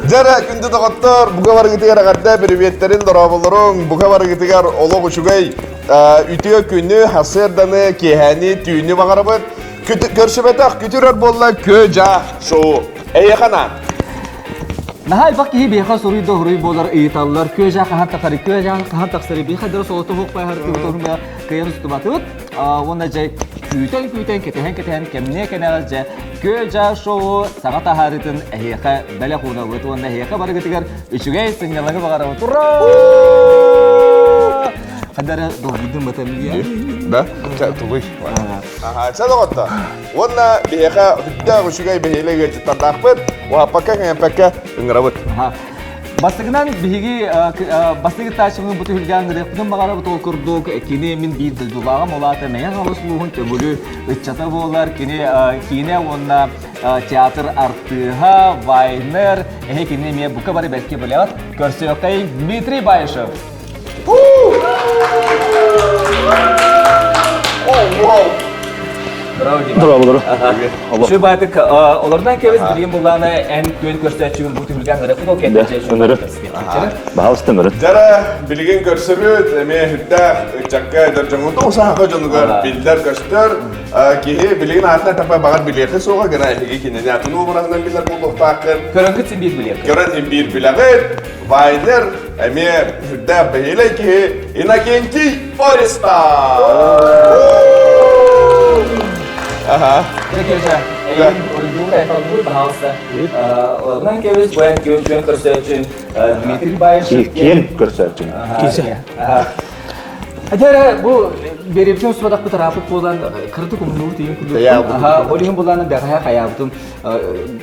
Дьара күндү доҕоттор, бука барыгытыгар эҕэрдэ приветтэрин дорооболоруҥ, бука барыгытыгар олох үчүгэй үтүө күнү, сарсыарданы, киэһээни, түүнү баҕарабыт. Көрсүбэтэх күтүрэр буолла көө-дьаа шоу. Эйиэхэ анаан. Наһаа элбэх киһи биһиэхэ суруй да уруй буолар ыйыталлар. Күө-дьаа хаһан тахсарый, күө-дьаа хаһан тахсарый, биһиэхэ дөрө солото суох байаһар кыайан устубатыбыт. Уонна дьэ күүтэн-күүтэн, кэтэһэн-кэтэһэн кэмниэ кэнэҕэс дьэ күө-дьаа шоу саҥа таһаарыытын эһиэхэ бэлэх уунабыт уонна эһиэхэ барыгытыгар үчүгэй сынньалаҥы баҕарабыт. Ура! Хадары долгуйдум батам диye. Да? Тулуй. Аха, чэ доҕотто. Уонна биһиэхэ сүрдээх үчүгэй бэһиэлэй ыалдьыттардаахпыт. Уһаппакка кэҥэппэккэ ыҥырабыт. Бастакынан биһиги бастакы таачымын бу түһүлгээн ыҥырыахпытын баҕарабыт ол курдук кини мин биир дойдулааҕым ол аата Мэҥэ Хаҥалас улууһун Төҥүлү ыччата буолар кини киинэ уонна театр артыыһа Вайнер эһи кини эмиэ бука бары бэркэ билэҕит көрсүөххэй Дмитрий Баишев Дорооболору. Şu байтык олордан кебис билигин буллаана эн күөн көрсөөччүгүн бу түмүлгэн ырыппыт ол кэннэ Ыныры. Баһалыста ыныры. Дьара билигин көрсөбүт эмиэ сүрдээх ыччакка эдэр дьоҥҥо тоҕусааха дьонугар биллэр көстөр киһи билигин аатынан тапа баҕар билиэхэ суоҕа гына эһиги кинини атын уобараһынан билэр буолуохтааххын. Көрөнгүт син биир билиэххит. Көрөн син биир билэҕит. Вайнер эмиэ сүрдээх бэһиэлэй киһи Иннокентий Форестов! Аха. Онон кэбис буэн күн күн көрсөөчүн Дмитрий Баишев Киэн көрсөөчүн. Дьэ бу беребитин устубатахпыт ыраапыт буолан кырдык умнубут ийин курдук. Аха, ол иһин булааны бэҕэһээ хайаабытым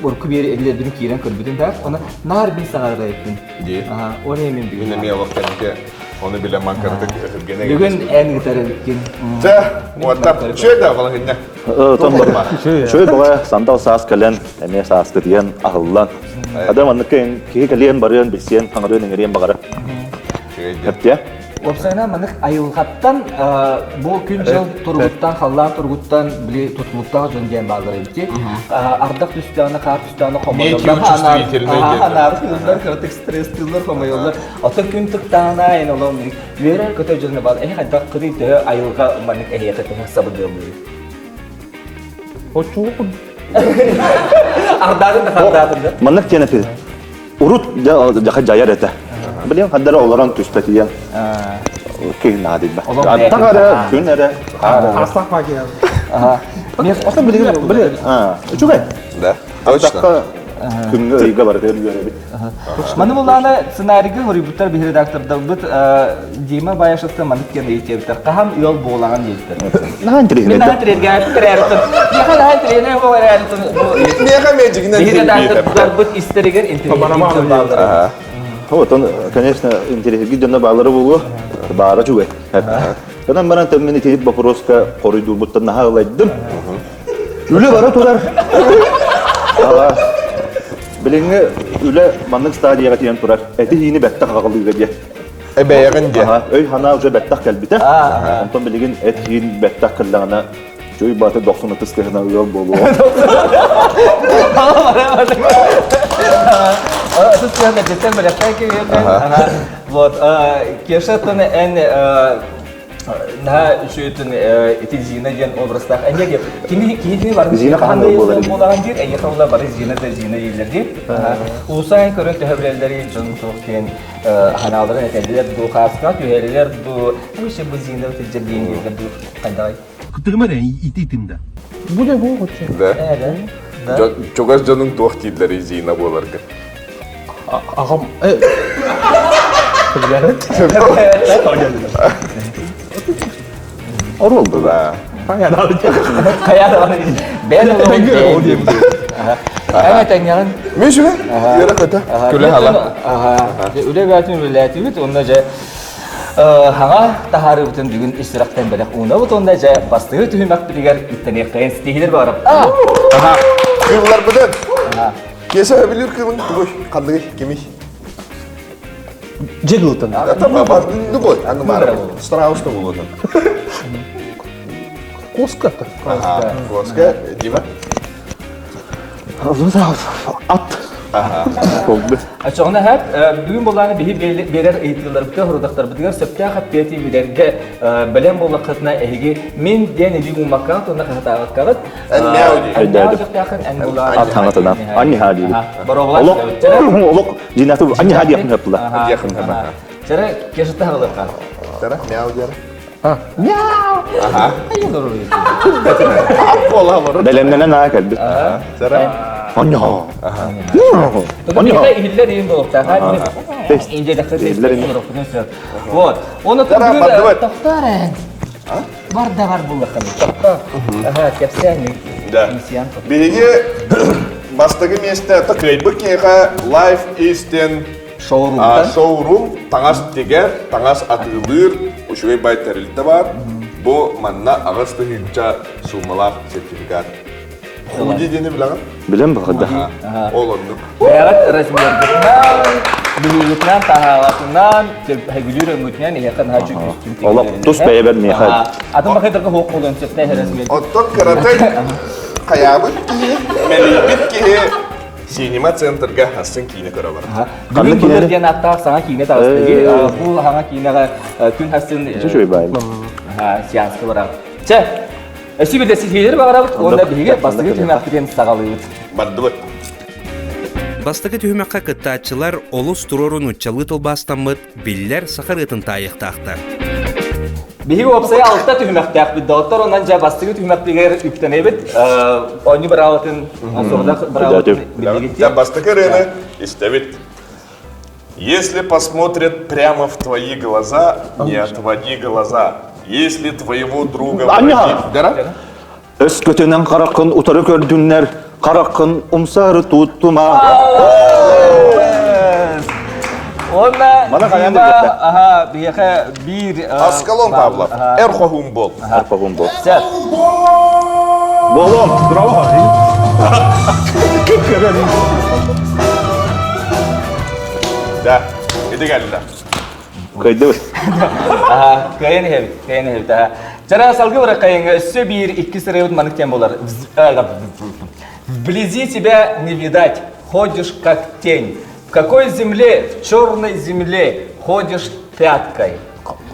урукку биэр эдилэрбин киирэн көрбүтүм да, оны наар бин саҥарар эбиппин. Дии. Аха, ол иһин мин Бүгүн бүгүн. эмиэ олох кэнники ону билэн ман кырдык өһүргэнэ Бүгүн эн ыытар эбиккин. Чэ, уоттап, үчүгэй да балаһынньа. Үчүгэй баҕа сандал саас кэлэн, эмиэ сааскытыйан, аһыллан. Адам маннык киһи кэлиэн барыан, билсиэн, хаҥырыан, иҥэриэн баҕара. Эптиэ? Уопсайынан маннык айылҕаттан бу күн-дьыл туругуттан, халлаан туругуттан били тутулуктаах дьон диэн бааллар эбит. Ардах түстэҕинэ, хаар түстэҕинэ хомойоллор, анаары кыратык стресстыыллар, хомойоллор. Оттон күн тыктаҕына эн олом үөрэр-көтөр дьоно баар. Эһи хайдах кырыы төһө айылҕа маннык эһиэхэ төһө сабыдыаллыыр? Оччугу Ардаатын да хардаатын да. Маннык диэн этэ. Урут дьаха дьайар этэ. Билиэн хаддара олорон түспэтийэн киһи наадыйба. Аттах эрэ, күн эрэ, хаар эрэ. Аслах магия. Оттон билигин били үчүгэй. Да. Точно. Күҥҥэ ыйга барытыгар үөрэбит. Маны булаана сценарийга хоруйбуттар биһи редактордарбыт Дима Баишевтан маннык диэн ыйытыабыттар. Хаһан ыал буолаҕын диэбиттэр. Наһаа интэриэһинэй. Мин наһаа интэриэһинэй эрээритин. Миэхэ наһаа интэриэһинэй буолар эрээритин. Миэхэ мэжигинэн Биһи редактордарбыт истэригэр интэриэһинэй дьон бааллара. Вот он, конечно, интэриэһиргит дьонно баалара буолуо. Баара үчүгэй. Онон баран мин ити вопроска хоруйдуурбуттан наһаа ылайдым. Үлэ бара турар. Билиҥҥи үлэ маннык стадияҕа тиийэн турар. Эти-иини бэттэх аҕалыыга диэ. Эбэйэҕин диэ. Өй-санаа уже бэттэх кэлбитэ. Онтон билигин эт-иин бэттэх кэллэҕинэ Чуй баты дохсун ытыс тыһына ыал буолуо. Ытыс тыһына дьиттэн бэлэхтэй киһиэтин. Вот, Кеша эн наһаа үчүгүтүн ити Зина диэн образтаах эмиэ диэн кини киһитини бары Зина хаһан ыал буолар буолаҕын диир эйиэхэ ула бары Зина да Зина дииллэр диир уусаан көрөн төһө билэллэрий дьон туох диэн ханааларын этэллэр дуу хааска түһэрилэр дуу вообще бу Зина сылдьар диэн дииллэр дуу хайдаҕай Кытыгыма эрэ ити да. Бу да бу хочо. Да. Чугас дьонуҥ туох дииллэрий Зина буоларга? Аҕам Оруол да. Хайа бэйэн олоҕун Эн тэҥҥэҕин. Мен сүбэ. Үөрэ көтө. Күлэ хала. Үлэ бээтин үлэлээтибит, онно дьэ хаҥа таһаарыыбытын бүгүн ис сүрэхтэн бэлэх уунабыт уонна дьэ бастыҥы түһүмэхпитигэр үктэниэххэйин ситиһиилэр баҕарабыт. Кыылларбытын. Киэсэ өбүлүүр кыылыҥ тугуй? Ханныгый? Кимий? Дьэ кыылтан. Любой, аны баар. Страус да буолуон. Коска. Коска, Дима. Ат. Очоҕуна эһэт, бүгүн буоллаҕына биһи биэрэр ыйытыыларбытыгар, сорудахтарбытыгар сөптөөх эппиэти билэргэ бэлэм буоллаххытына эһиги мин диэн илии ууммаккаҕыт уонна хаһытаабаккаҕыт. Эн мяу дии. Эн мяу диэхтээххин, эн булаан. Ат хаҥатынан. Анниха диибит. Олох олох дьиинэхтэ анниха диэххин хөптула. Диэххин хөп. Чара кешетте хаҕылыахха. Чара мяу диэр. Мяу. Аха. Бэлэмнэнэн аа кэлбит. Чара. Анниха. Анниха иһиллэр иин буолуохтаах. Индиядахта Вот. Оны тохтоор Бар да бар буллаххын. Тохтоо. Аха, кэпсээн. Да. Биһиги бастакы миэстэ кыайбыт киһиэхэ Life Eastern шоурумтан шоурум таҥас тигэр, таҥас атыылыыр үчүгэй бай тэрилтэ баар. Бу манна 8000 суумалаах сертификат. Худи диэни билэҕин? Билэн баҕарда. Ол оннук. Бэйэҕит размергытынан, билиигитинэн, таһаалатынан, сөбүлүүр өҥҥүтүнэн эһиэхэ наһаа үчүгэй Олох тус бэйэбэр миэхэ. Атын бакайдарга хуох буолуон сөп размер. Оттон кыратык хайаабыт киһи, мэлийбит киһи Синема центрга астын киинэ көрө барар. Бүгүн былыр диэн ааттаах саҥа киинэ таҕыста. Бу саҥа киинэҕэ күн хассын Үчүгэй баай. сеанска барар. Чэ, өссө биирдэ ситиһиилэри баҕарабыт уонна биһиги бастакы түһүмэхпитин саҕалыыбыт. Бардыбыт. Бастакы түһүмэххэ кыттааччылар олус туруору нууччалыы тылбаастаммыт биллэр саха ырыатын таайыахтаахтар. Биһиги уопсайа алта түһүмэхтээхпит доҕоттор, онон дьэ бастакы түһүмэхпитигэр үктэнэбит. Оонньуу быраабатын, сорудах быраабатын билигит. Дьэ бастакы ырыаны истэбит. Если посмотрят прямо в твои глаза, не отводи глаза. Если твоего друга враги... Дара? Өскөтүнэн хараххын утары көрдүннэр, хараххын умсаары туттума. Уонна Мана хайаан Дима, да аха, биһиэхэ биир Аскалон Павлов, эр хоһуун бол. Эр хоһуун бол. Сэр. Болом. Браво. Да, иди кэллэ. Кыайдыбыт. Аха, кыайан иһэбит, кыайан иһэбит. Аха. Чара салгы быракайыҥа өссө биир икки сырыыбыт маннык тем болар. Вблизи тебя не видать, ходишь как тень. В какой земле, в черной земле ходишь пяткой?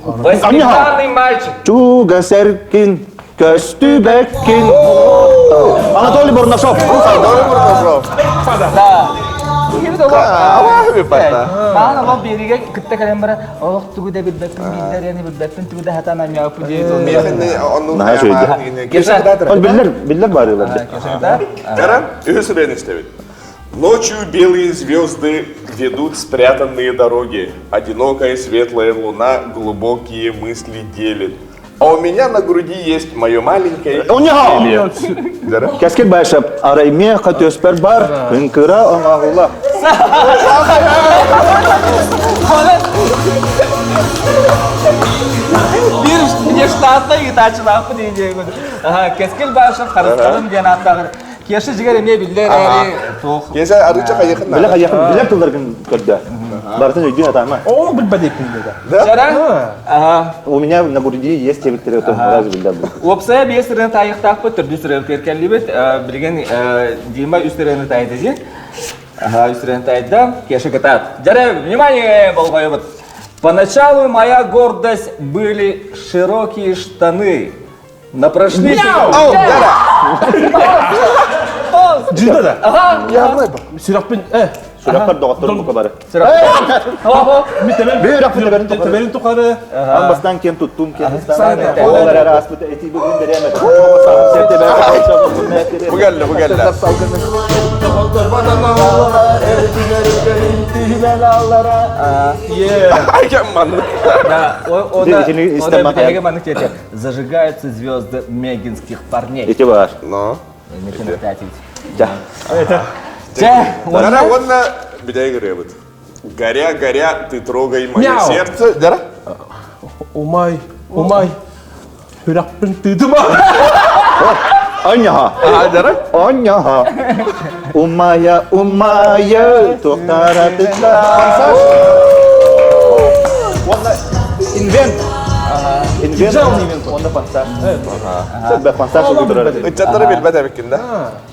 Воспитанный мальчик. Чугас эркин, көстүбэккин. Анатолий Бурнашов. Анатолий Бурнашов. Да. Аллах бата. Маан олох биэригэ кытта кэлэн баран олох тугу да билбэппин биллэр билбэппин тугу да хатан анньааппы диye Наһаа үчүгэй. Биллэр биллэр баарыылар. Кара, үһүс ырыаны истэбит. Ночью белые звезды ведут спрятанные дороги. Одинокая светлая луна глубокие мысли делит. А у меня на груди есть мое маленькое Оня! Кэскил Баишев, арай миэхэ түөспэр бар, кыра оҥоһула. Биир внештатный ыытааччылаахпын диэн Кэскил Баишев харысталым диэн ааттааҕар Кеша дьигэр эмиэ биллэр эрээри туох Кеша арыыча хайыхын Билэ хайыхын билэр тылларгын көрдө. Барытын өйдүү атаама. О, билбэт эппин деді. Чара? Ага. У меня на груди есть тебиттери отон раз билдер бу. Уопсайа биэс ырыаны таайыахтаахпыт, төрдүс ырыабытыгар кэллибит. Билигин Дима үс ырыаны таайда дии. Ага, үс ырыаны таайда. Кеша кытаат. Дьэрэ, внимание, болҕойобут. Поначалу моя гордость были широкие штаны. На прошли... Мяу! Дьида да. Ага. Сүрэхпин э Сүрэхпэр доҕотторум бука бары. Мен тэбэн Бүүрәхпин тэбэрин тухары. Тэбэрин тухары. Ан бастаан киэн туттуум киэн Ол эрэр ааспыт эти бүгүн беремет. Бу кэллэ, бу кэллэ. Маннык. Да, о да, Зажигаются звезды мегинских парней. Ити бар. Но. Да. Чэ, Дара, уонна бүтэй ырыабыт. Горя, горя, ты трогай мое сердце. Дара? Умай, умай. Сүрэхпин тыытыма. Аньяха. Дара? Аньяха. Умая, умая, туохтара тытла. Уонна инвент. Инвент уонна форсаж. Форсаж турар. Ыччаттары билбэт эбиккин да.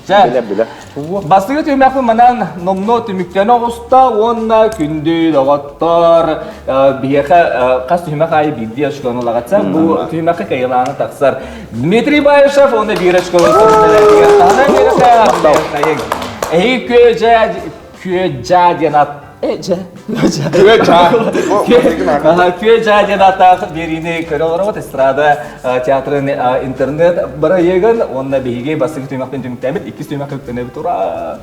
Билэ билэ. Бастакы түһүмэхпин манан номнуо түмүктэнэ оҕуста уонна күндү доҕоттор биһиэхэ хас түһүмэх аайы биирдии очкону ылаҕатса бу түһүмэххэ кыайылаана тахсар Дмитрий Баишев уонна биир очкону Эһиги күө-дьаа күө-дьаа диэн ат Күө-дьаа диэн ааттаах биэриини көрө олоробут эстрада театрын интернет бырайыагын уонна биһиги бастакы түһүмэхтэн түмүктээбит иккис түһүмэххэ үктэнэбит ура!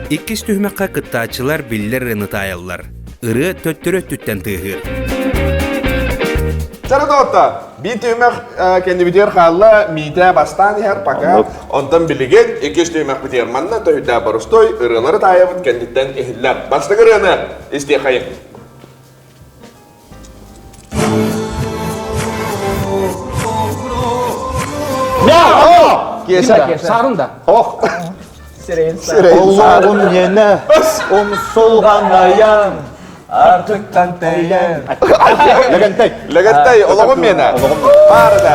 Иккис түһүмэххэ кыттааччылар биллэр ырыаны таайаллар. Ырыа төттөрү өттүттэн тыаһыыр. Чара доҕоттор, биир түһүмэх кэннибитигэр хаалла, Миитээ бастаан иһэр пока. Онтон билигин иккис түһүмэхпитигэр манна төһүйдээх борустой ырыалары таайабыт кэнниттэн иһиллэр. Бастакы ырыаны истиэхэйиҥ. Киэсэ. Саарын да. Ох. Сирэйин Оллоҕун иэнэ умсулҕанайан Артыктан тэйэн. Лэгэнтэй. Лэгэнтэй, олоҕум миэнэ. Баар да.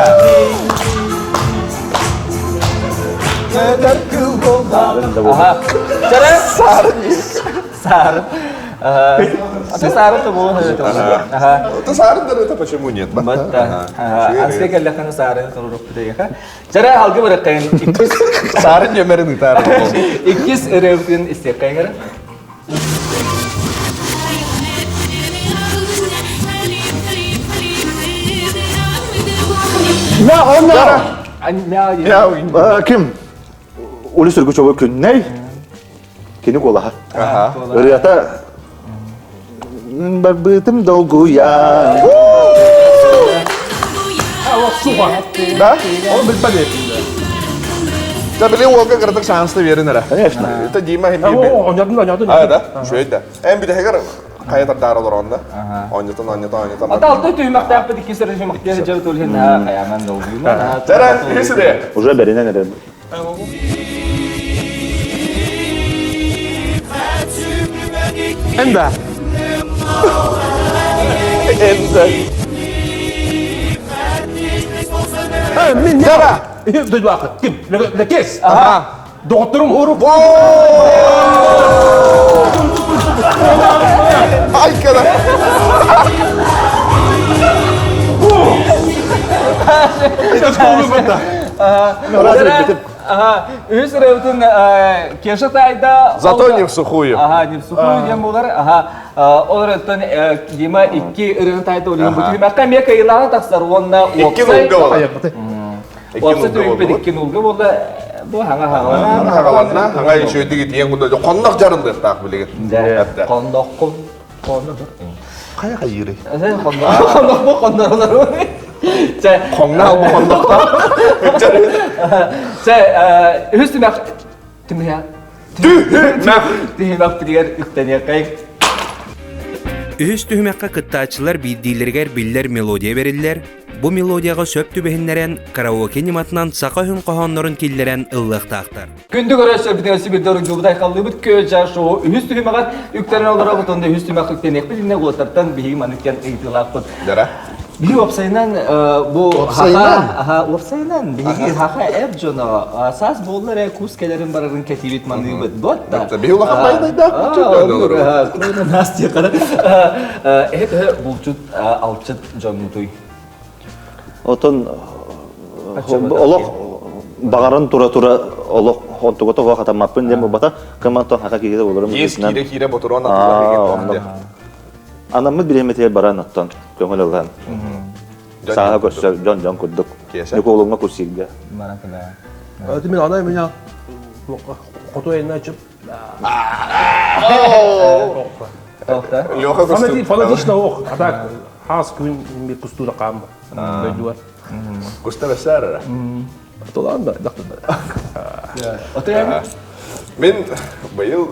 Чара. Саарын. Аты саарын да буолуон Ага. Это саарын да это почему нет? Батта. Ансы келлеханы саарын турурук битеге. Чара алгы бараккайын иккис Саарын нөмерин ытаар. Иккис ырыабытын истиэккайгара. Ким? Улис Үргүчөбө күннэй кини куолаһа. Ырыата барбытым долгуйа. Да? Он билбэт Да, били уолга кыратык шанста берин эрэ. Конечно. Это Дима хим Оонньоотун, оонньоотун. А, да? Үчүгэй да. Эн бүтэһигэр хайа тардаары олорон да. Оонньотон, оонньотон, оонньотон. Ата алты түһүмэхтээхпит иккис эрэ түһүмэхтиэ дьэ тулхин хайаанан долгуйма. Тэрэн, үһүс Уже бэринэн эрэ. Энда. Энда. Мин Дара. Дойдуаха. Ким? Лекес. Ага. Доҕотторум уруп. Ай, кара. Үс ырыабытын Кеша таайда... Зато не в сухую. Ага, не в сухую диэн буолар. Ага, ол ырыаттан Дима икки ырыаны таайда олуйун бу түһүмэххэ эмиэ кыайыылааҕы тахсар уонна Икки нулга буолар. Уопсай түһүкпүт икки нулга буолла. Бу хаҥа хаҥалана. Хаҥаланна, хаҥа үчүгэйдик итиэн курдук хоннох дьарындыахтаах билигин. Хонноххун. Хайа хайыырый? Хоннохпу хонноролору. Чэ. Хоҥна албы хоннохто. Чэ, үһүс түмэх түмэх Түһүмэх. Түһүмэх билигэр үктэниэххэй. Үһүс түһүмэххэ кыттааччылар биирдиилэригэр биллэр мелодия бэриллэр, бу мелодияҕа сөп түбэһиннэрэн караоке ньыматынан саха өһүн хоһооннорун киллэрэн ыллыахтаахтар. Күндү көрөөччүлэрбитигэр сибирдэ оруйдуубут айхаллыыбыт көөдьэ шоу үһүс түһүмэҕэр үктэнэн олоробут уонна үһүс түһүмэх үктэниэхпит иннинэ уолаттартан биһиги маннык диэн ыйытыылаахпыт. Дара. Биһиги уопсайынан бу Уопсайынан? Аха, уопсайынан биһиги хаха эр дьоно саас буолла эрэ кус кэлэрин барарын кэтиибит маныыбыт. Вот да. Биһи улахан байдайдаах Эһэ төһө булчут алчыт дьоннутуй? Отон олох баҕаран тура-тура олох онтугата оһох хатаммаппын диэн буолбата. Кымантон хака киһитэ болорум. Есть киирэ-киирэ ботуруон атылар Анаммыт бириэмэтигэр баран оттон көҥүл ылан сааһа көрсөр дьон-дьон курдук Ньукуолуҥҥа курсииргэ. Мин ана меня хоту айна чып. Леха кустуу. Фанатично ох. А так хас күн ми кустуу да каамба. Дойдуар. Куста бэсээр Тулаан да дактар. Ото Мин быйыл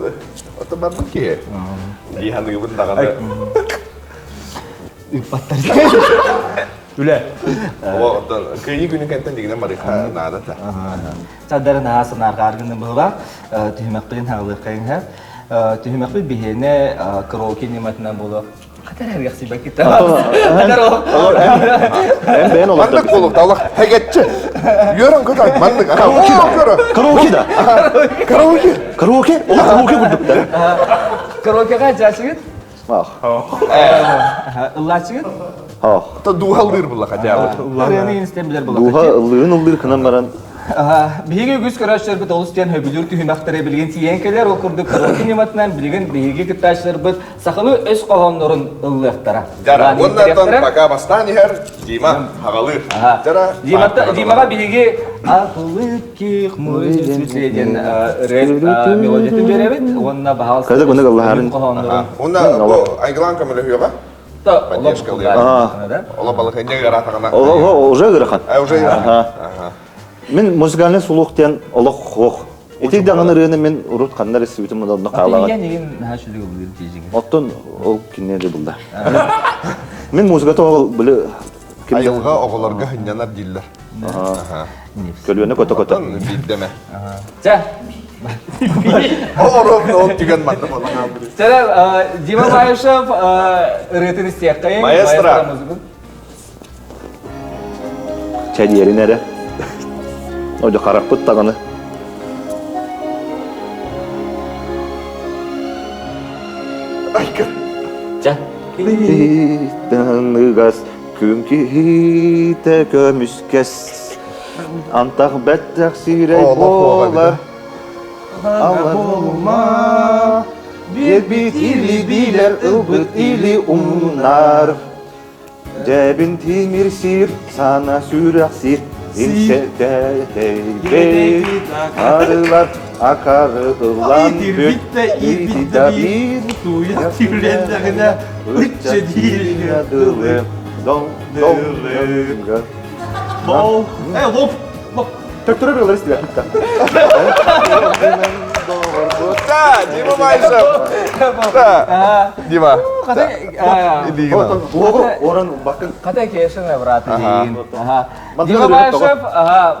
ото барбыт киһи. Дии ханыыбын даҕаны. Ыппаттар. Үлэ. О, оттон кыйы күнү кэнтэн дигинен барыха наада та. Саддарын аһа санаарҕааргыны быһыла түһүмэхпитин хаалыаххайын һэ. Түһүмэхпит биһиэнэ караоке ньыматынан буолуох. Хатар эргэхсийбэккит. Хатар ол. Эн бэйэн олохтон. Маннык буолуохта, олох хэгэтчи. Үөрэн көтөн, маннык. Караоке. Караоке да. Караоке. Караоке? Ол караоке курдук да. Караокега жаачыгыт? Ах. Ыллаачыгыт? Ах. То дууһалыыр булла хотя бы. Ырыаны инстен билер була. Дууһа ыллыырын ыллыыр кынан баран Биһиги үгүс көрөөччүлэрбит олус диэн сөбүлүүр түһүмэхтэри билигин тиийэн кэлэр. Ол курдук караоке ньыматынан билигин биһиги кыттааччыларбыт сахалыы өс хоһооннорун ыллыахтара. Дьара, уонна пока бастаан иһэр Дима хаҕалыыр. Дьара, Димаҕа биһиги Акылык муре диэн ырыа мелодиятын биэрэбит уонна баһаалыста Когда гуна ыллаһарын хоһооннорун. Уонна бу Айгылаан көмөлөһүөҕэ. Поддержка Ола балыхынньа ыараатаҕына. Уже ыарахан. Уже ыарахан. Мин музыкальный слух диэн олох хоох. Ити даҕаны ырыаны мин урут ханна эрэ истибитим онно хаалаҕын. Оттон ол кинини да булда. Мин музыката ол били Айылҕа оҕолорго хынньанар дииллэр. Көлүөнэ көтө-көтө. Биирдэмэ. Чэ. Ол ол түгэн манна буолан хаалбыт. Чэ, Дима Баишев ырыатын истиэххэйин. Маэстро. Чэдиэрин эрэ. Одьо харахпыт даҕаны. Чэ. Таныгас күн киһитэ көмүскэс Антах бэттэх сирэй буолар Алар буолма Биэрбит или билэр ылбыт или умнар Дьэбин тимир сир, сана сүрэх сир, Инсэтэйбит арылар акары ылан бүт, ити да биир Утуйа түлэннэҕинэ ычча дииргэ дылы, дон дон Бол, э, лоп, лоп. Төктөрө быалар истибэппит Да, Дима Майшев. Да. Дима. Оран бакын. Хата кешен брат дейін. Дима Майшев,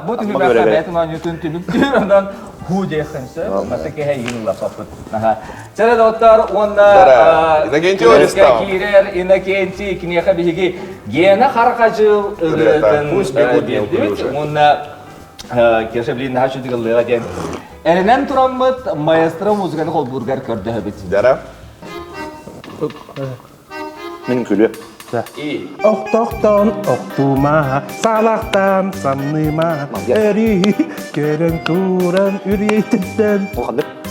бу түһүмэххэ бэйэтин оонньуутун түмүктүүр, онон ху диэххин сөп. Мата киһи игин улаппаппыт. Чэрэ доҕоттор уонна Иннокентий Ористов. киирэр Иннокентий киниэхэ биһиги Гена Харахажыл ырыатын Пусть бегут биэрдибит уонна Кеша блин наһаа үчүгэй ыллыаҕа диэн эрэнэн тураммыт маэстро музыканы холбуургар көрдөһөбүт. Дара. Мин күлүө. Охтохтон охтума, салахтан самныма, өрүү көрөн туран үрүйэтиттэн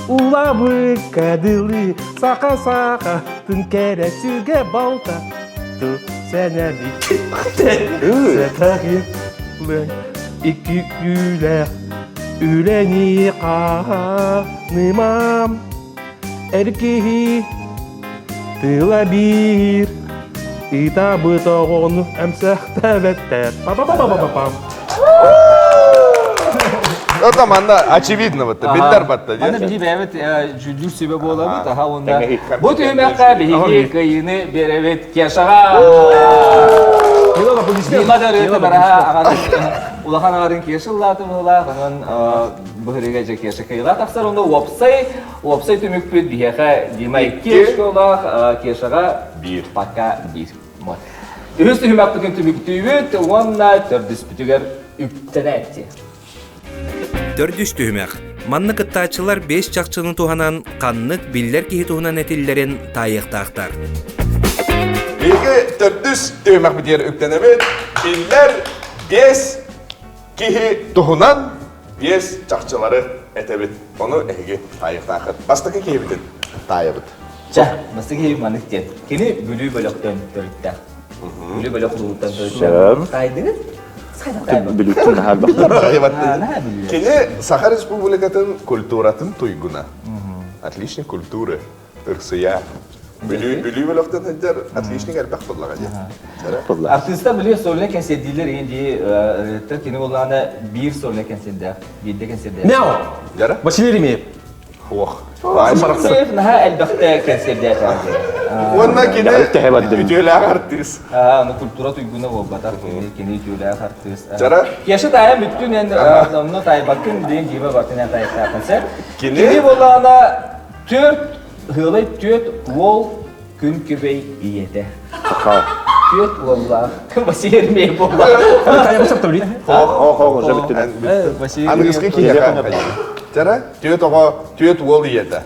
улабы кадылы саха саха тын кэрэ сүгэ балта ту сэнэли Икки үлэ үлэни хаанымам эр киһи тыла биир ытабыт оҕону эмсэхтээбэттэр па-па-па-па-па-пам Это манна очевидно вот биллэр батта Манна биһи бэйэбит дьүүллүүр сүбэ буолабыт аха уонна бу түһүмэххэ биһиги кыайыыны биэрэбит Кешаҕа Дима да ырыата бараһа улахан аҕарын Кеша ыллааты быһылаах онон быһырыга дьэ Кеша кыайыылаах тахсар онно уопсай уопсай түмүкпүт биһиэхэ Дима икки очколаах Кешаҕа биир пока биир Үһүс түһүмэхпитин түмүктүүбүт уонна төрдүспүтүгэр үктэнээччи. Төрдүс түһүмэх. Манна кыттааччылар биэс чахчыны туһанан ханнык биллэр киһи туһунан этиллэрин таайыахтаахтар. Биһиги төрдүс түһүмэхпитигэр үктэнэбит. Биллэр биэс киһи туһунан биэс чахчылары этэбит. Ону эһиги таайыахтааххыт. Бастакы киһибитин таайабыт. Чэ, бастакы киһи маннык диэн. Кини Бүлүү бөлөхтөн төрүттээх. Бүлүү бөлөх улууттан төрүттээх. Таайдыгыт? Бүлүүттэн наһаа элбэх. Кини Саха Республикатын культуратын туйгуна. Отличник культуры. Ырсыйа. Бүлүү Бүлүү бөлөхтөн сылдьар отличник элбэх буоллаҕа дии. Артыыстар билиэ сольнай кэнсиэрдииллэр иһин дии кини буоллаҕына биир сольнай кэнсиэрдээх, биирдэ кэнсиэрдээх. Мяу! Дьара? Василий Еремеев. Суох. Еремеев наһаа элбэхтэ кэнсиэрдээтэ. Уонна кини үтүөлээх артыыс. Аа, культура туйгуна буолбатах, кини үтүөлээх артыыс. Дьара? Кеша таайан бүттүн эн онно таайбаккын диэн дьиибэ бартын эн таайыктааххын сэ. Кини Кини буоллаҕына түөрт, ыалай түөрт уол. Күн күбэй ийэтэ. Саха. Түөрт уоллаах. Василий Ермеев буолла. Хоох, хоох, уже бүттүнэ. Аныгыскы киһиэхэ. Тара, түөрт оҕо, түөрт уол ийэтэ.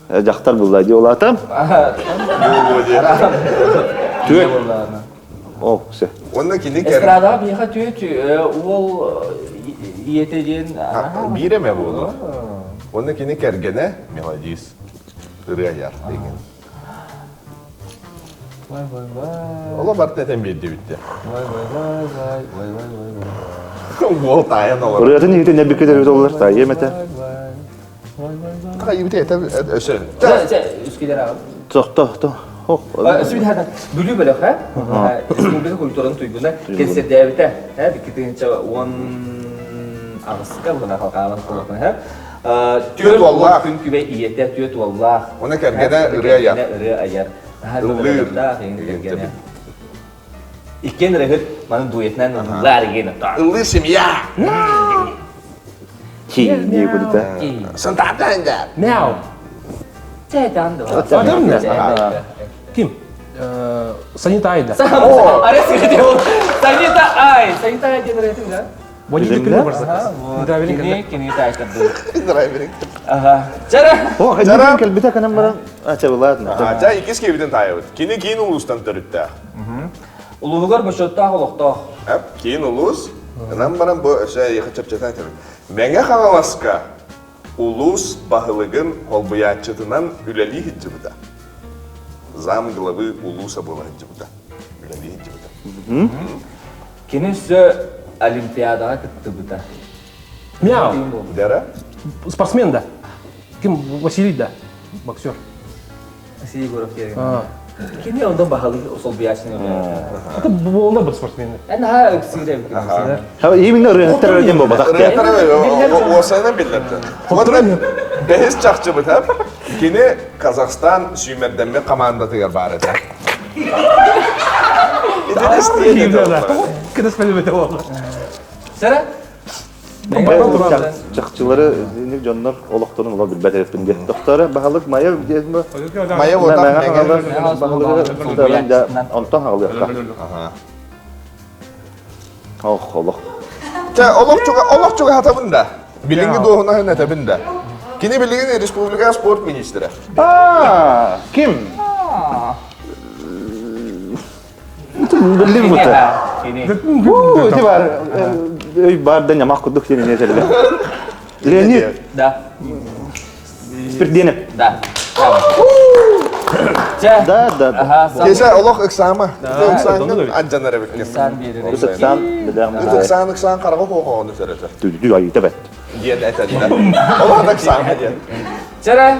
Дьахтар булла дии улаатам. Түөрт. О, все. Уонна кини Эстрадаҕа биһиэхэ түөрт уол ийэтэ диэн биир эмэ буолуо. Уонна кини кэргэнэ мелодист ырыа айар деген. Вай вай вай. Оло барта этэн биэрдибиттэ. Вай вай вай вай вай вай вай вай. Уол таайан олорор. Ырыатын иһитин эбикки төрүт оллар таайыам этэ. Хайыбыт этэ өсө. Үскилер аҕам. Тохто, то. Өсүбүт Бүлүү бөлөх, э? Республика культуратын туйгуна кэнсиэрдээбитэ, э? 2018-ка буна халқаабан кулакын, э? Түөрт уоллаах. Күн күбэй ийэтэ түөрт уоллаах. Уна кэргэнэ ырыа айар. Ырыа айар. Ыллыыр. Кэргэнэ. Иккиэн ырыһыт маны дуэтинэн ыллаар игин. Ыллыы семья. Ти дии кудута. Сантаатан Мяу. Ким? Ким? Санита Айда. Санита Ай. Санита Ай диэн ырыатын да? Водитель күнү барсакас. Кини кини таайтарды. Драйверинг. Ага. Чара. О, хадин кэлбитэ канан баран. А, чабылаат. Ача иккис киэбитин таайабыт. Кини киин улуустан төрүттээх. Улууһугар бочуоттаах олохтоох. Киин улуус. Ынан баран бу өсө эйиэхэ чэпчэтэн этэбин. Мэҥэ Хаҥаласка улуус баһылыгын холбуйааччытынан үлэлии сылдьыбыта. Зам главы улууса буола сылдьыбыта. Үлэлии сылдьыбыта. Кини өссө Олимпиадаҕа кыттыбыта. Мяу. Дара? Спортсмен да. Ким Василий да. Боксер. Василий Егоров диэн. Кини онтон баһылык солбуйааччыны Это буолла бір спортсмен. Эн аха ыксыыр эбит. Именно ырыһыттар диэн буолбатах. Ырыһыттар уосайынан биллэрдэ. Уонна бэһис чахчыбыт Кини Казахстан сүүмэрдэммит командатыгар баар этэ. Сара? Чахчылары дьоннор олохторун ола билбэт эбиппин диэн. Дохтора баһылык Майа диэн бу. Майа уотах баһылыгы онтон хаалыахха. Ох, олох. Чэ, олох чуга, олох чугаһатабын да. Билиҥҥи дуоһунаһын этэбин да. Кини билигин республика спорт министрэ. А, ким? Биллим бута. Ити бар, өй бар да нямах курдук сен не этеллер. Леонид. Да. Спирденев. Да. Да, да, да. Кесе олох ыксаама. Ыксаан адьанар эбит. Ыксаан биэрэр. Ыксаан, билэҕин. Ыксаан, ыксаан хараҕа хоһоону сөрөтөр. Түдү айыта бэт. Диэн этэллэр. Олох ыксаама диэн. Чара,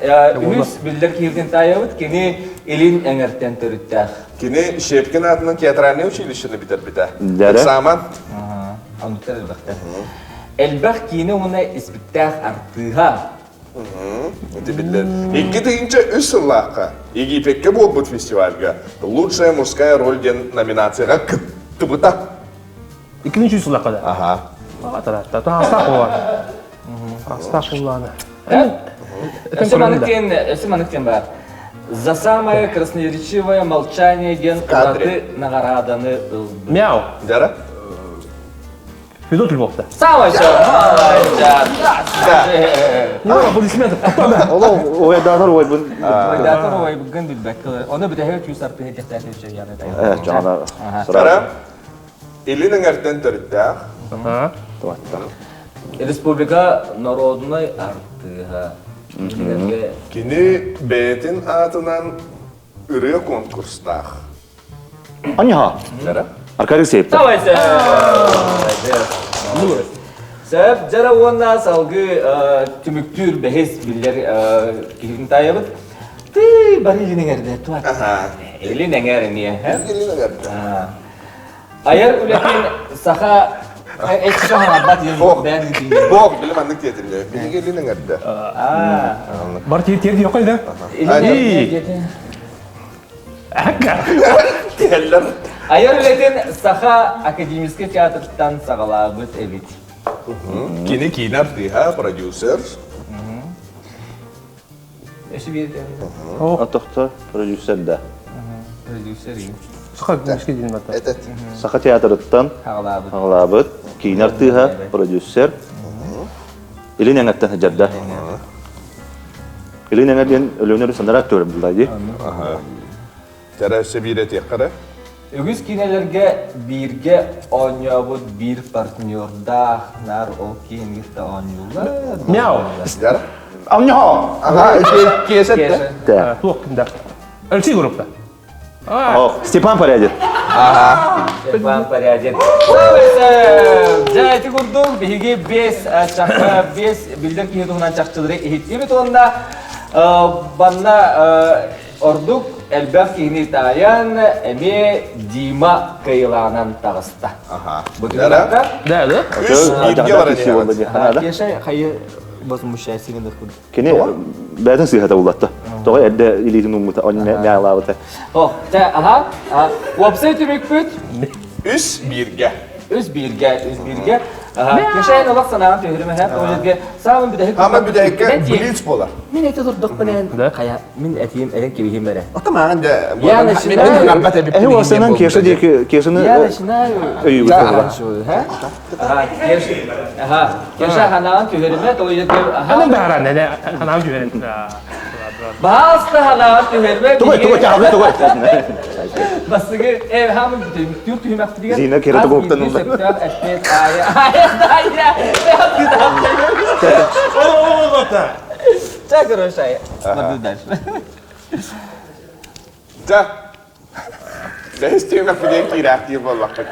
үһүс биллэр киһитин таайабыт, кини илин эҥэртэн төрүттээх. Кини Щепкин аатынан театральнай училищены бүтэрбитэ. Ыксааман. Оннуктар элбэхтэр. Элбэх киинэ уонна испиктээх артыыһа. Ити биллэр. 2003 сыллаахха Египекке буолбут фестивальга «Лучшая мужская роль» диэн номинацияҕа кыттыбыта. 2003 сыллаахха да? Аха. Астаах буолар. Астаах буоллааны. Өссө маннык диэн, өссө маннык диэн баар. За самое красноречивое молчание диэн ураты наҕарааданы ылбыт. Мяу. Дара? Федот Львов-то. Самое молодец! Ну, аплодисменты. Олох уойдаатар уойбун. Уойдаатар уойбугун билбэккэ. Ону бүтэһик күүс артыһы диэхтээх үчүгэй Э, чаҕана. Дара? Илин эҥэртэн төрүттээх. Республика народнай артыыһа. Кини бэйэтин аатынан ырыа конкурстаах. Аньха. Аркадий Септер. Давайте! Сөп, дьара уонна салгыы түмүктүүр бэһис биллэр киһитин таайабыт. Ты бары илин эҥэрдэ туат. Илин эҥэр эмиэ. Илин эҥэрдэ. Айар үлэтин саха эччэ хаҥарбат Бог, Бог, билим аннык диэтинде. Биһиги илин эҥэрдэ. Бар тиэр тиэр диэххэ да? Тиһэллэр. Айар үлэтин Саха академическай театрыттан саҕалаабыт эбит. Кини киинэ артыыһа, продюсер. Өссө биир Отохто продюсер да. Продюсер Саха музыка диэн барда. Этот. Саха театрыттан Хаҕалаабыт. хаҕалаабыт, киин артыыһа, продюсер. Илин эҥэртэн сылдьарда. Илин эҥэр диэн Өлүөнэ санара актер булла дии. Тара өссө биир этиэххэ эрэ. Үгүс киинэлэргэ бииргэ оонньообут биир партнердаах наар ол киһини кытта оонньууллар. Мяу. Дара? Амньо! Ага, киэсэ Да. Туох кимдэ? Алексей группа. Степан Порядин. Степан Порядин. Дьэ, ити курдук биһиги бес чахчы бес биллэр киһи туһунан чахчылары иһиттибит уонна банна ордук элбэх киһини таайан эмиэ Дима кыайылаанан таҕыста. Бу Да, Да, да. Үс бииргэ баран Кеша хайы возмущайся гыныр курдук. Кини бэйэтин сыыһата буллатта. Тоҕо эрдэ илиитин ууммута, онньаалаабыта. О, дьэ, аха. Уопсай түмүкпүт. Үс бииргэ. Үс бииргэ, үс бииргэ. Кешэйин олох санаан түһүрүмэһэ, ол жерге саамын бүтэһик Хама бүтэһиккэ блиц болар. Мин эти турдукпун хайа мин этиим этен кибиһим эрэ. Ата маан да Я начинаю. Эһи уосанан Кеша диэки Кешаны Я начинаю. өйүүгүт Ага, Кеша. Ага, Кеша ханаан түһүрүмэ, ол жерге Аны бааран, эне ханаан түһэрин. Баалста ханаан түһүрүмэ. Тугай, тугай, чаҕылы тугай. Бастыгы э хамын бүтүн түһүмэхтигэр. Зина керети буоптан ылла. Сөптөөх эппиэт аайы. Аайы, Ча, короче, смотри дальше. Да. Бэһис түһүмэх билиэн киирээхтиир буоллахпыт.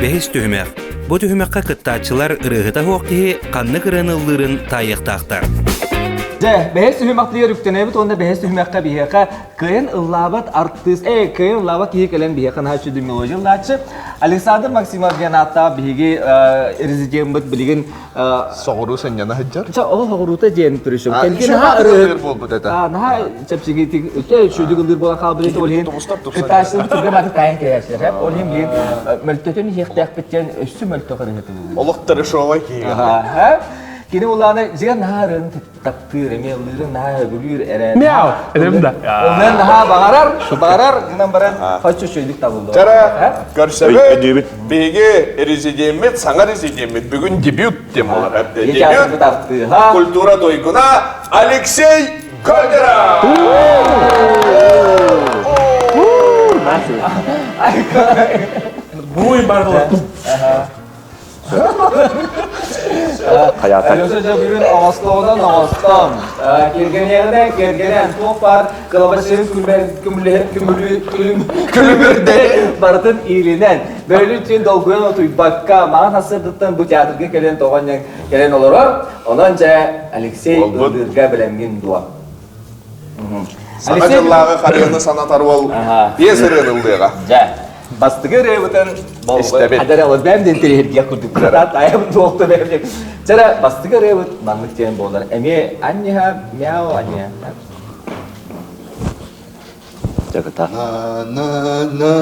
Бэһис түһүмэх. Бу түһүмэххэ кыттааччылар ырыаһыта суох киһи ханнык ырыаны ыллыырын таайыахтаахтар. Дьэ, бэһис түһүмэхтигэр үктэнэбит уонна бэһис түһүмэххэ биһиэхэ кыайан ыллаабат артыыс, э, кыайан ыллаабат киһи кэлэн биһиэхэ наһаа үчүгэй мелодия ыллааччы. Александр Максимов диэн ааттаах биһиги резидеммит билигин Соҕуруу сынньана сылдьар. Ча ол соҕуруута диэн түрүшүм. Кэлгин наһаа ырыа буолбут этэ. Наһаа чэпчэкитик өтө үчүгэй ыллыыр буолан хаалбыт ол иһин кытааччылар түргэн аты таайан кэйээчилэр. Ол иһин билин мөлтөтөн иһиэхтээхпит диэн өссө мөлтөх ырыһыты. Олох трешовай киһи. Кини улаана дьигэ наһаа ырыаны таптыыр, эмиэ ыллыырын наһаа сөбүлүүр эрэ. Мяу! Эдем да. Онон наһаа баҕарар, баҕарар гынан баран хочу үчүгэйдик табыллар. Чара көрсөбүт. Биһиги резидеммит, саҥа резидеммит бүгүн дебют диэн буолар. Дебют культура туйгуна Алексей Гольдеров! Буй бардылар. Хайаата. Алеша дьэ бүгүн оҥостоҕунан оҥостон, кэргэниэҕинэн кэргэнэн, туох баар кылабаччыһын күлүмүрдэ барытын иилинэн, бөөлүүн түүн долгуйан утуйбакка, маҥан сарсыардаттан бу театрга кэлэн тоҕон кэлэн олорор. Онон дьэ Алексей ыллыырга бэлэмҥин дуо? Саҥа дьыллааҕы харыаны санатар уол биэс ырыаны ыллыаҕа. Дьэ, бастакы ырыабытын Истэбит. Хадара бэм диэн тириһиргиэх курдук кыратаат айабыт туохта бэм диэн. Чара бастакы ырыабыт маннык диэн буолар. Эмиэ анниха мяу анниха. Дьакыта. На на на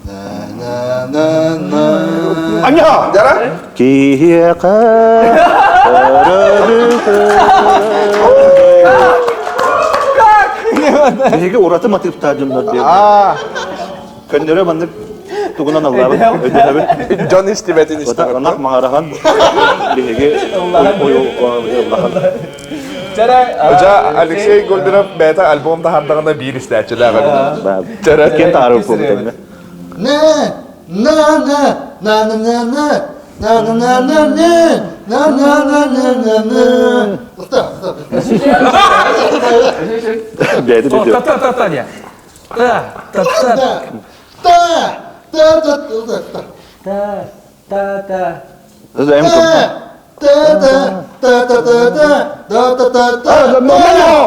на на на на Аня! Дара? Киһиэхэ Биһиги ураты матыыптаах дьоннор диэн. Көннөрө маннык тугунан аллаабыт өйдөһөбүт. Дьон истибэтин истэбит. Ынах маҥарахан биһиги ыллахан. Жа Алексей Гольдеров бэйэтэ альбом таһаардаҕына биир истээччилээх эбит. Чэрэ. Ким таһаарар буолбут На на на на на на на на на на на на на на на на на Стоп, стоп. Бэйэтэ Та та та та не. Та та та. Та та та та та Та та та. та та та та та та та та та та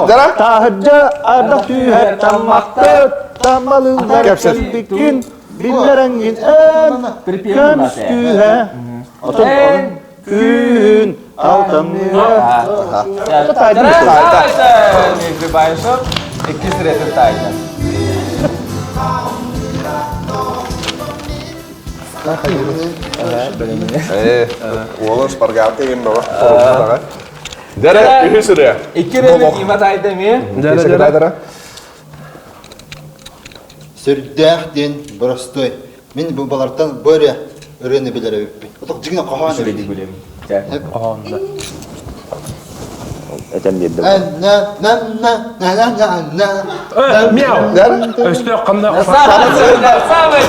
Дара? Таһырдьа ардах түһэр таммахтар таммалыыллар Кэпсэт. кэлбиккин биллэрэҥҥин эн көмүс күүһэ отон күн алтанныа Дмитрий Баишев, иккис ретин тайна. Уолун шпаргалка ем баба. Дэрэ, үһүс ырыа. Икки ырыаны Дима таайда эмиэ. Дэрэ, Сүрдээх диэн боростуой. Мин бу балартан бу эрэ ырыаны билэр эбиппин. Отох дьиҥэ хоһоон эбит. Хоһоон да. Этэн биэрдим. На на на на на на на. Мяу. Өстөөх ханна Самый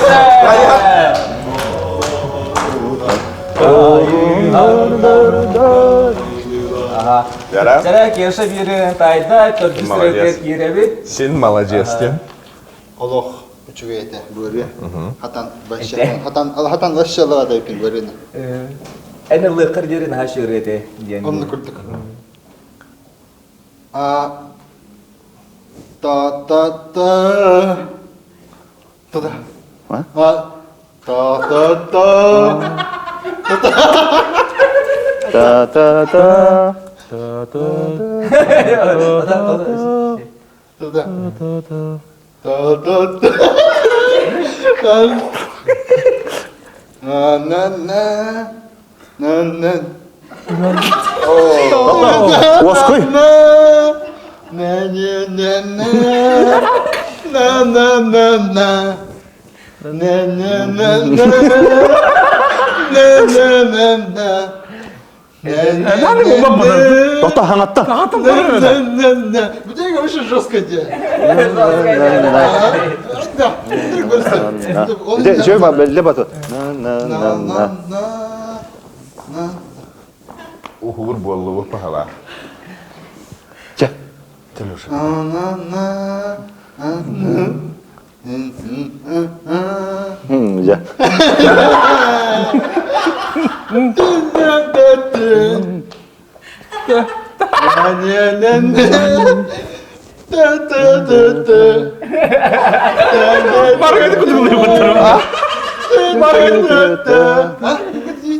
Дара Кеша бири тайда төрдүс ырыатыгар киирэбит. Син молодец диэн. Олох үчүгэй этэ быыры. Хатан вообще хатан хатан вообще лада эпин быырыны. Эн ыллыаххар диэри наһаа шыры этэ диэн. Онну курдук. А та та та та та а та та та Та та та Та та та та та та та та на на на на на Уоскуй. На на на на на на на на на на на на на на на Тота хаҥатта. Где вообще жестко де? Дьэ, бэллэ бата. На на на на. На Уһуур буоллубут пахала. Чэ. на на на Дьэ.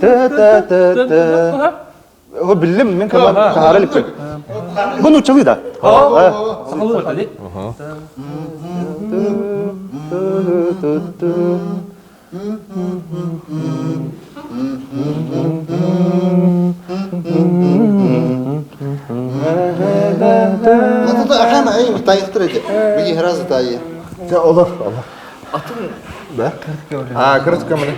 Та-та-та-та. О, биллим, мен кама хаара иликпин. Бу нууччалыы да? Сахалыы отали. Дьэ, олор, олор. Да? А, кырыс көмөлө.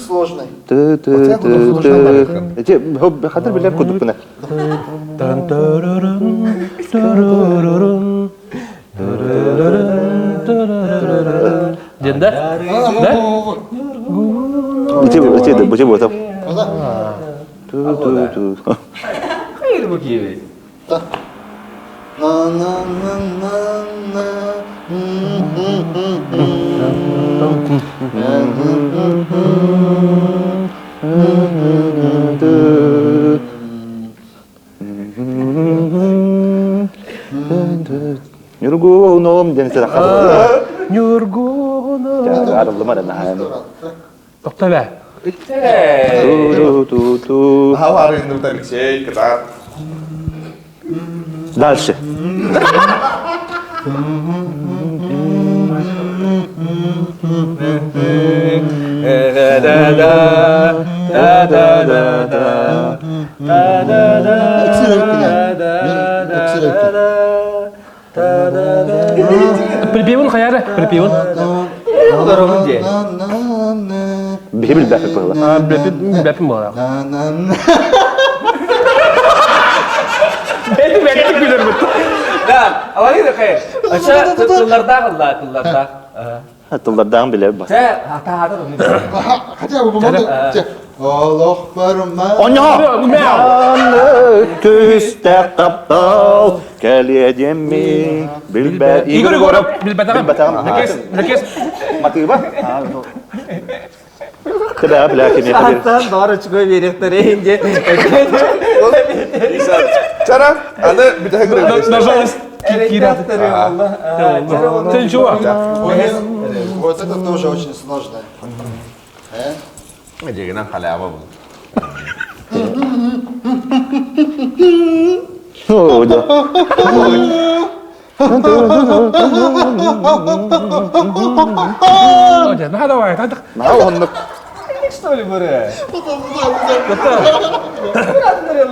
Сложный. Хатыр билэр кудукпуна. Диэн да? Да? Ити ити бу бу Ту ту ту. Хайыр бу киһи. На на на на на. Ньургуһуном диэн сэрэ Ньургуһуном. Арыллыма да наһаа. Тохто бэ. Ту ту ту. Хаварынныбыт Алексей, кытаат. Дальше. Припевын хайары, припевын. Биһи билбэппит быһыла. Билбэппин буолар. Бэти бэти күлэр бут. Да, алай хайыр. Ача тыллардаах ылла, тыллардаах. Тыллардааҕын билэр бас. Чэ, атаатар onu. Хотя бы помогу. Олох барма. Онньо! Күстээх таптал кэлиэ диэммин билбэт Игорь Егоров билбэтэҕим. Билбэтэҕим. Лэкэс, лэкэс. Матыыба. Кыда бля кини Аттан баар очко биэриэхтэрин диэн. Чара, аны бүтэһик ырыа. Нажалась киирэ. Ты чего? Вот это тоже очень сложно. Дегенен халява бұл. О, да. Наһаа давай, Наһаа уһуннук. Что ли быры? Кыратыныр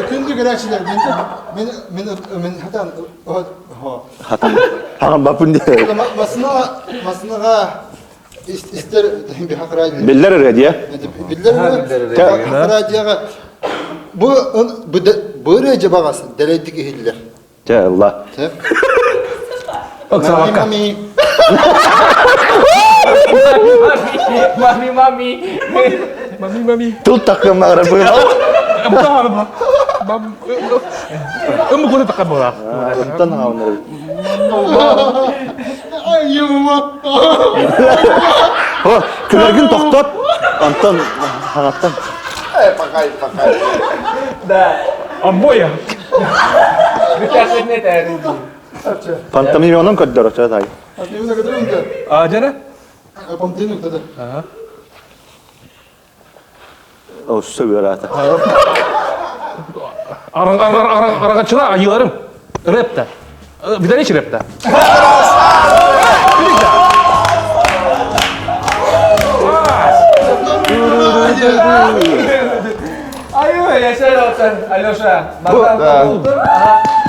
Күндү көрөөччүлэр, мен мен мен хатан Хатан хаган бапын дии. Масына масынаға истер Биллер радио. Биллер радиоға бу бу ырыа багасы дэлэйдик иһиллэр. Чэ, ылла. Мами, мами. Мами, мами. Мами, мами. Тыл такымнары бу. Ым куда такка була. Оттон хаунары. О, күләргин тохтот. Антон, ханаттан. Пакай, пакай. Да. Обоя. Пантомиманан көрдөр оча тай. А, жана? О, сөбөрата. Арагачыла айыларым. Рэпта. Видалич рэпта. Айы, яшай отын, Алеша. Маған болдым.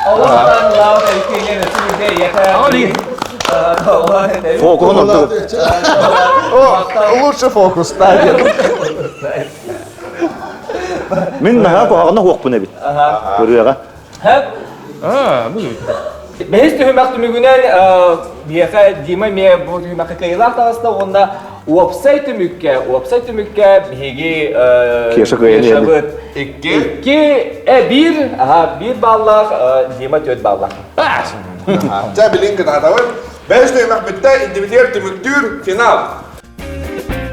Аллахтан лау әлкенен сүрде яха. Фокуһун ордук. О, лучше фокус ставит. Мин наһаа куһаҕана хуохпун эбит. Көрүөҕэ. Хөп. А, ну. Бэһис түһүмэх түмүгүнэн биһиэхэ Дима эмиэ бу түһүмэххэ кыайыылаах таҕыста уонна уопсай түмүккэ, уопсай түмүккэ биһиги Кеша кыайан Кешабыт Икки. икки, биир, аха, биир баллаах, Дима түөрт баллаах. Ча билин кытаатабыт. Бэс түһүмэх бүттэ, иннибитигэр түмүктүүр финал.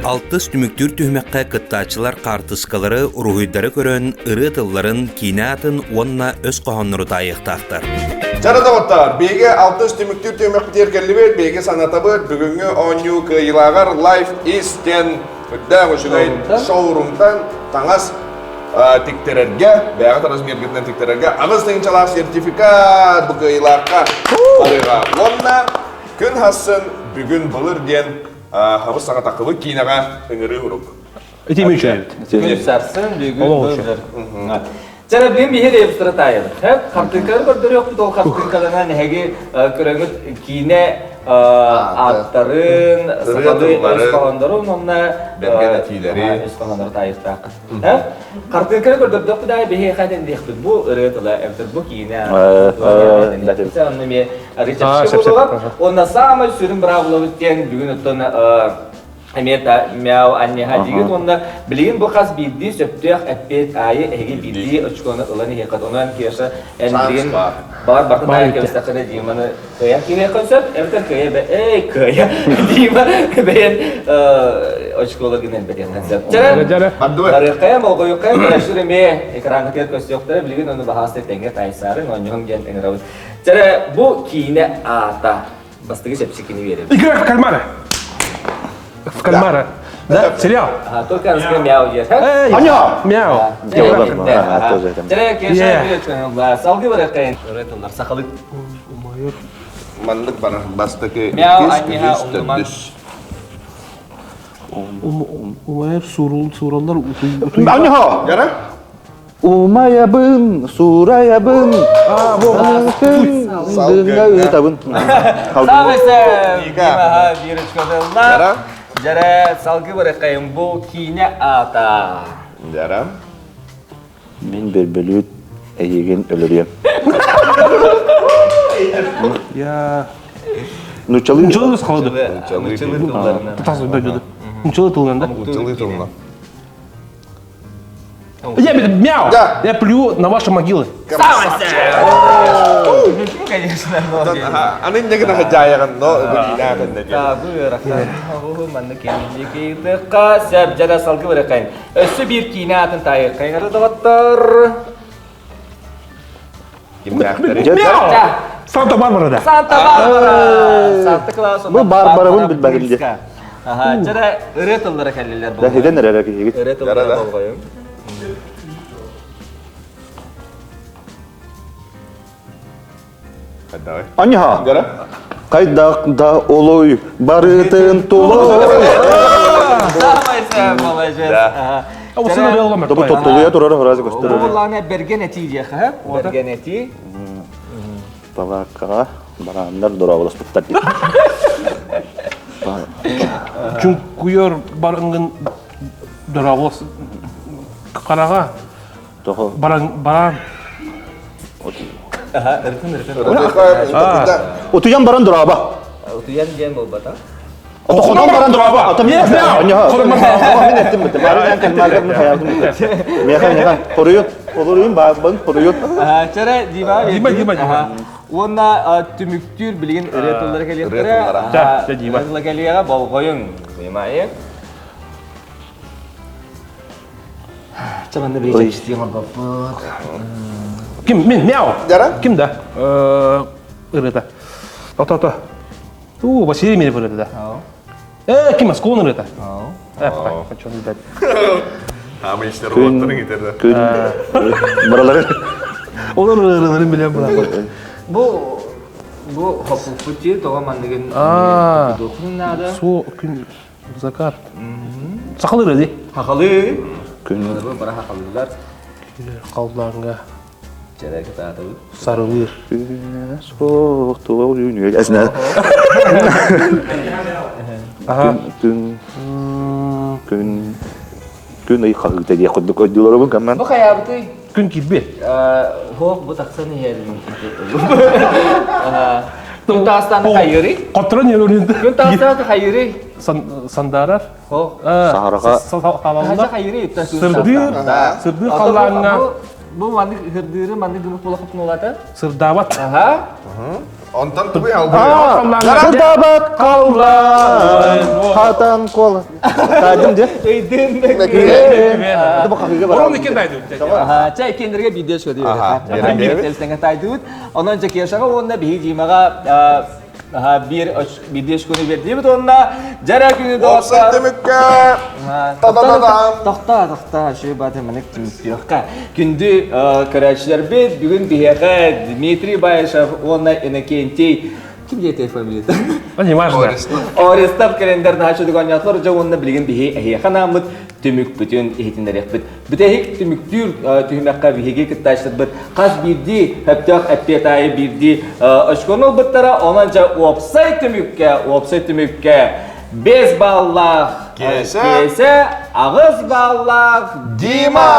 Алтыс түмүктүүр түһүмэххэ кыттааччылар хаартыскалары, уруһуйдары көрөн, ырыа тылларын, киинэ аатын уонна өс хоһооннору таайыахтаахтар. Чара доҕоттоор, биһиги алтыс түмүктүүр түһүмэхпитигэр кэллибит, биһиги санатабыт, бүгүҥҥү оонньуу кыайыылааҕар Life is диэн үрдээх үчүгэй шоурумтан таҥас тиктэрэргэ, бэйэҕит размергытынан тиктэрэргэ аҕыс тыһыынчалаах сертификат бу кыайыылаахха барыаҕа. Уонна күн хассын бүгүн былыр диэн хабыс саҥа таххыбыт киинэҕэ ыҥырыы урук. Ити мүчөйбүт. Күн сарсын бүгүн былыр. Чара бүгүн биһи репстра таайабыт. Хартыыканы көрдөрүөхпүт, ол хартыыкалана нэһиги көрөҥүт киинэ ааттарын, сахалыы өс хоһооннорун уонна бэргэн этиилэри өс хоһооннору таайыахтааххыт. Хартыыканы көрдөрдөхпүт аайы биһиэхэ этэн бу ырыа тыла эбэтэр бу киинэ онно эмиэ рецепция буолуоҕа. Уонна саамай сүрүн быраабылабыт диэн бүгүн оттон эмиэ мяу анньаһа диигит уонна билигин бу хас биирдии сөптөөх эппиэт аайы эһиги биирдии очкону ылан иһиэххит. Онон Кеша эн билигин баар барытын таайан кэбистэххинэ Диманы кыайан киириэххин сөп, эбэтэр кыайа бэ эй кыайа Дима бэйэн очколаргын элбэтиэххин сөп. Дьэрэ барыаххайа болҕойуоххайа көрөөччүлэр эмиэ экраҥҥытыгар көстүөхтэрэ билигин ону баһаалыста тэҥҥэ таайсаарын оонньоһуҥ диэн ыҥырабыт. Дьэрэ бу киинэ аата бастакы чэпчэкини биэрэбит. Игра в кальмара. В кальмара. Да, сериал. А, только русский мяу диир. Аня! Мяу. Дьэрэ Кеша салгыы барыаххайын. Ырытыллар сахалыы Маннык барар бастакы Мяу, иккис, анньыһа, үһүс, умнуман. төрдүс. Умайып сурул сураллар утуй утуй. Аня! Яра? Умайабын, суурайабын, Салгыҥҥа. ыытабын. Саамайса Ника. Димаҕа биир очкодылла. Яра? Дьэрэ салгыы барыаххайын бу киинэ аата. Яра? Мин бөрбөлүүт эйигин өлөрүөм. Я Нуччалыы Нуччалыы схолоду. Нуччалыы тылларынан. Тас дойдуду. Нуччалыы тылынан да? Нуччалыы тылынан. Я мяу! Да. Я плюю на ваши могилы. Ну, конечно, но... Аны иннегин хажаайаган, но бу киинэ атын Да, бу ыарахан. Манна кэмники сәп жара салгы баракайын. Өссө биир киинэ атын таайыккайын доҕоттор. Кимнээхтэри? Мяу! Санта-Барбара да. Санта-Барбара! Санта Клаус. Бу Барбарабын билбэтим дии. Аха, чара ырыа тыллара кэллилэр Да хиден эрэр киһигит. Ырыа тыллара болҕойуҥ. Аньа. Хайдах да олой барытын тулой. Самай сам молодец. Бу тоттулуя турар фраза көстөр. Бу буллаана берген этии диэхэ, берген этии. Балааккаҕа барааннар дорооболоспуттар диэн. Чуҥкуйар барыҥҥын дорооболос хараҕа Тоҕо? баран бараан Ырытын ырытын. Утуйан баран дорообо. Утуйан диэн буолбата. Хонон баран дорообо. Ата мен Мен эттим бит. Бары эн кэлмагар мен хаябым. Меха меха. Хоруйут. Холоруйун баабын хоруйут. Чара Дима Дима Дима Дима. Уонна түмүктүүр билигин ырыа тыллара кэлиэхтэрэ. Ча Дима. Ырыа кэлиэҕэ болҕойуҥ. Внимание. Ча манна биир чэпчэтии оҥорбоппут. Ким мин мяу. Дара? Ким да? Ырыата. Ото-ото. У, Василий Мирев ырыата да. Э, ким Москваны ырыата? Э, пока, хочу не дать. Аама иштер уоттарын итерде. Күн. Баралары. Олар ырыаларын билен була. Бу бу хоппуппут тоҕо манныгын духун наада. Су күн закат. Сахалы ырыа ди. Хахалы. Күн. Бара хахалылар. Халлаанга Чэрэ кытаатыбыт. Сарылыыр. Суох туох үүнүө эсинэ. Күн күн күн ый хаһыыта диэх курдук өйдүүлэрбин кэммэн. Бу хайаабытый? Күн киирбит. Хоох бу тахсан иһэр. Күн таастан хайырый? Хотторон ерөрүн. Күн таастан хайырый? Сандаарар. Хоох. Саһарга. Хайырый? Сырдыыр. Сырдыыр халлааҥҥа. Бу маннык һырдыыры маннык гымыт буолахпын улаата. Сырдаабат. Аха. Онтон тугуй албын. Сырдаабат халлаан хатан кол. Таадым де. Ыйдын Бу хахыга бар. Орон икен тайдыбыт. Аха, чай кендерге видео шөдү. Аха, Биир тайдыбыт. Онон Жакешаға уонна биһи Димаға биир биирдиэс күнү биэрдибит уонна дьара күнү Уопсай түмүккэ та-та-та-там. Тохтоо, тохтоо, үчүгэй бааты маннык түмүктүөххэ. Күндү көрөөччүлэрбит, бүгүн биһиэхэ Дмитрий Баишев уонна Иннокентий ким диэтэй фамилията? Не важно. Орестов кэлендер наһаа оонньоотулар дьэ уонна билигин биһи эһиэхэ анааммыт түмүкпүтүн иһитиннэриэхпит. Бүтэһик түмүктүүр түһүмэххэ биһиги кыттааччыларбыт хас биирдии сөптөөх эппиэт аайы биирдии очкону ылбыттара, онон дьэ уопсай түмүккэ, уопсай түмүккэ 5 баллаах Киэсэ, Киэсэ 8 баллаах Дима!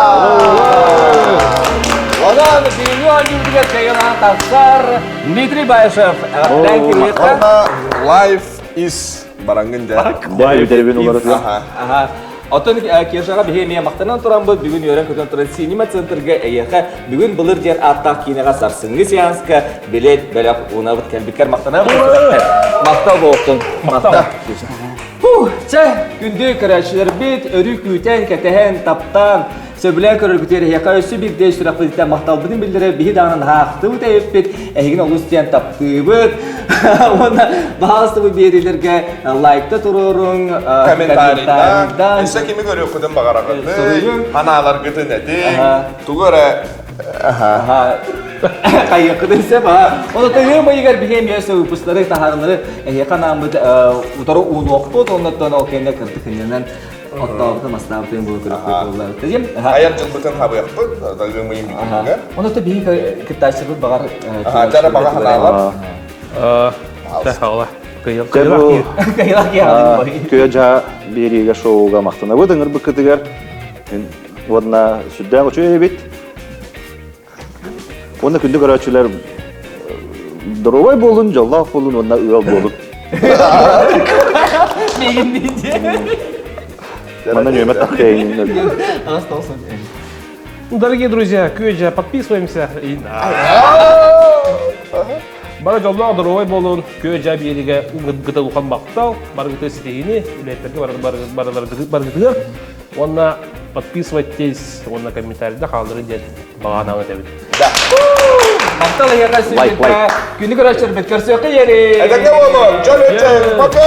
Онон бүгүҥҥү оонньуубутугар кыайыылаах тахсар Дмитрий Баишев. Уонна Life is бараҥҥын дьэ. Дьэ, бүтэрэбин уларытыа. Аха. Оттон Кешаҕа биһи эмиэ махтанан тураммыт бүгүн үөрэн-көтөн туран Синема центрга эйиэхэ бүгүн былыр диэн ааттаах киинэҕэ сарсыҥҥы сеанска билет бэлэх уунабыт кэлбиккэр махтанабыт. Махтал буолтун. Махтал. Фух, чэ, күндү көрөөччүлэрбит өрүү күүтэн, кэтэһэн, таптаан, сөбүлээн көрөргүтүгэр эһиэхэ өссө биирдэ сүрэхпититтэн махталбытын биллэрэ биһи даҕаны наһаахтыбыт эбиппит, эһигини олус диэн таптыыбыт. Уонна баһаалыста бу биэриилэргэ лайкта туруоруҥ, Комментарийда өссө кими көрүөххүтүн баҕараҕытый, ханааларгытын этиҥ, тугу эрэ хайыаххытын сөп аа. Оны тыгыы мыйыгар биһи эмиэ өссө выпусктары таһаарынары эһиэхэ анааммыт утары уунуохпут, оннуттан ол кэннэ кырдык хынньанан оттообутун астаабытын бу көрүөхпүт буоллар. Тиим. Айар дьылбытын хабыахпыт, тыгыы мыйын бүтүүгэр. Онута биһи кыттааччыбыт баҕар Дьара баҕа ханаалар. Сахала. Күө-дьаа биэриигэ шоуга махтанабыт ыҥырбыккытыгар уонна сүрдээх үчүгэй эбит. Уонна күндү көрөөччүлэр доруобай буолун, дьоллоох буолун уонна ыал буолун. Манна нөмер тахтайын. Дорогие друзья, күө подписываемся. Бары дьоллоох доруобай буолун, күө-дьаа биэриигэ ыҥыргыта улахан махтал, барыгыты ситиһиини, үлэһиттэргэ барыгытыгар уонна подписывайтесь уонна комментарийда хаалларын диэн баҕанаҕын этэбит. Да. Махтал эһиэхэ Лайк, лайк. Күнү көрөөччүлэрбит көрсүөххэ диэри. Этэҥҥэ буолуҥ, дьол өтчөҥ, пока!